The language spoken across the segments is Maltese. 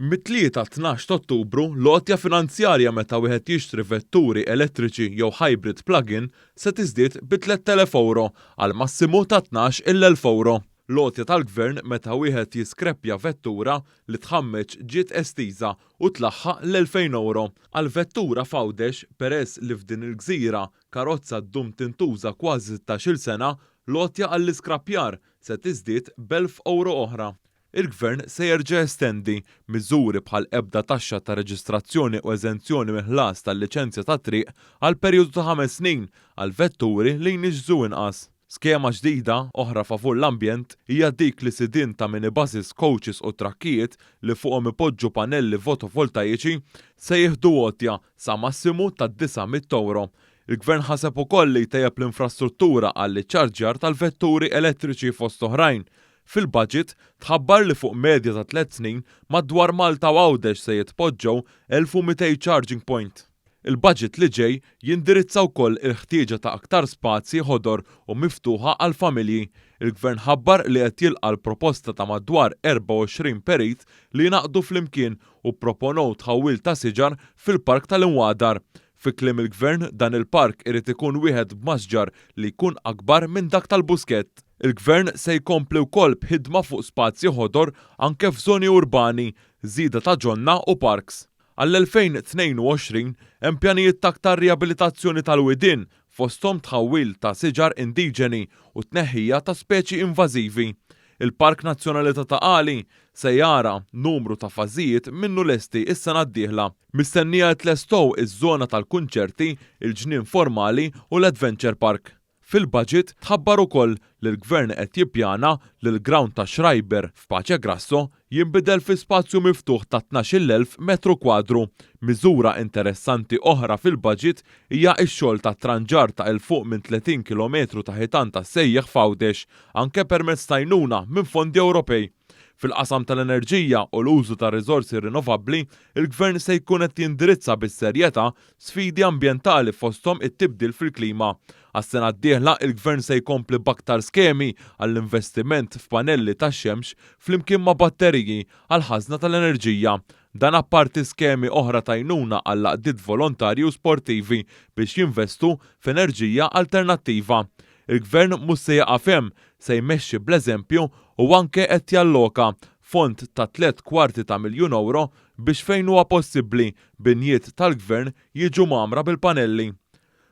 Mit-Tlieta 12 t'Ottubru, l-għotja finanzjarja meta wieħed jixtri vetturi elettriċi jew hybrid plug-in se tiżdied bi 3,000 ewro għal massimu ta' 12,000 ewro. L-għotja tal-Gvern meta wieħed jiskreppja vettura li tħammeġ ġiet estiża u tlaħħaq l-2,000 ewro. Għal vettura f'Għawdex, peress li f'din il-gżira karozza ddum tintuża kważi 16-il sena, l-għotja għall-iskrappjar se tiżdied b'elf ewro oħra. Il-Gvern se jerġa' jestendi miżuri bħal ebda taxxa ta' reġistrazzjoni u eżenzjoni mill-ħlas tal-liċenzja tat-triq għal perjodu ta' ħames snin għal vetturi li jniġġsu inqas. Skema ġdida oħra favur l-ambjent hija dik li sidien ta' minibuses, coaches u trakkijiet li fuqhom ipoġġu panelli fotovoltaiċi se jieħdu għotja sa massimu ta' 900 ewro. Il-Gvern ħaseb ukoll li jtejjeb l-infrastruttura għall-iċċarġjar tal-vetturi elettriċi fost oħrajn. Fil-budget, tħabbar li fuq medja ta' tliet snin madwar Malta u Għawdex se jitpoġġew 1,200 charging point. Il-budget li ġej jindirizza wkoll il-ħtieġa ta' aktar spazji ħodor u miftuħa għall-familji. Il-Gvern ħabbar li qed jilqa' l-proposta ta' madwar 24 perit li jingħaqdu flimkien u pproponow tħawwil ta' siġar fil-Park tal-Inwadar. Fi kliem il-Gvern, dan il-park irid ikun wieħed b'masġar li jkun akbar minn dak tal-Buskett. Il-Gvern se jkompli wkoll b'ħidma fuq spazji ħodor anke f'żoni urbani, żieda ta' ġonna u parks. Għall-2022 hemm pjanijiet ta' aktar riabilitazzjoni tal-widien, fosthom tħawwil ta' siġar indiġeni u tneħħija ta' speċi invażivi. Il-Park Nazzjonali ta' Ta' Qali se jara numru ta' fażijiet minnu lesti s-sena d-dieħla. Mistennija jitlestow iż-żona tal-kunċerti, il-ġnien formali u l-adventure park. Fil-budget tħabbar ukoll li l-Gvern qed jippjana li l-ground ta' Schreiber f'Pace Grasso jinbidel fi spazju miftuħ ta' 12,000 metru kwadru. Miżura interessanti oħra fil-budget hija x-xogħol ta' tranġar ta' 'il fuq minn 30 kilometru ta' ħitan tas-sejjieħ f'Għawdex, anke permezz t'għajnuna minn fondi Ewropej. Fil-qasam tal-enerġija u l-użu ta' riżorsi rinnovabbli, il-Gvern se jkun qed jindirizza bis-serjetà sfidi ambjentali fosthom it-tibdil fil-klima. Għas-sena d-dieħla, il-Gvern se jkompli b'aktar skemi għall-investiment f'panelli tax-xemx flimkien ma' batteriji għall-ħażna tal-enerġija. Dan apparti skemi oħra t'għajnuna għall-għaqdiet volontarji u sportivi biex jinvestu f'enerġija alternattiva. Il-Gvern mhux se jieqaf hemm, se jmexxi bl-eżempju u anke qed jalloka fond ta' 7/4 ta' miljun ewro biex fejn huwa possibbli binjiet tal-Gvern jiġu mgħammra bil-panelli.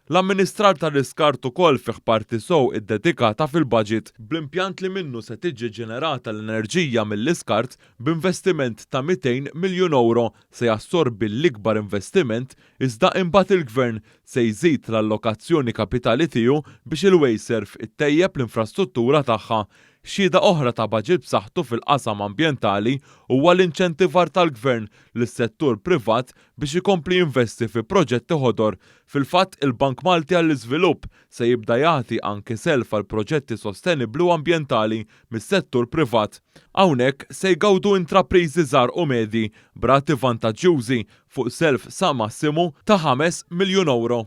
L-amministrar tal-iskart ukoll fih parti sew iddedikata fil-budget, bl-impjant li minnu se tiġi ġenerata l-enerġija mill-iskart b'investiment ta' 200 miljun ewro se jassorbi l-ikbar investiment iżda imbagħad il-Gvern se jżid l-allokazzjoni kapitali tiegħu biex il-Wasteserv ittejjeb l-infrastruttura tagħha. Xhieda oħra ta' baġit b'saħħtu fil-qasam ambjentali huwa l-inċentivar tal-Gvern lis-settur privat biex ikompli jinvesti fi proġetti ħodor. Fil-fatt, il-Bank Malti għall-Iżvilupp se jibda jagħti anki self għal proġetti sostenibbli u ambjentali mis-settur privat. Hawnhekk se jgawdu intrapriżi żgħar u medji b'rati vantaġġjużi fuq self sa massimu ta' 5 miljun ewro.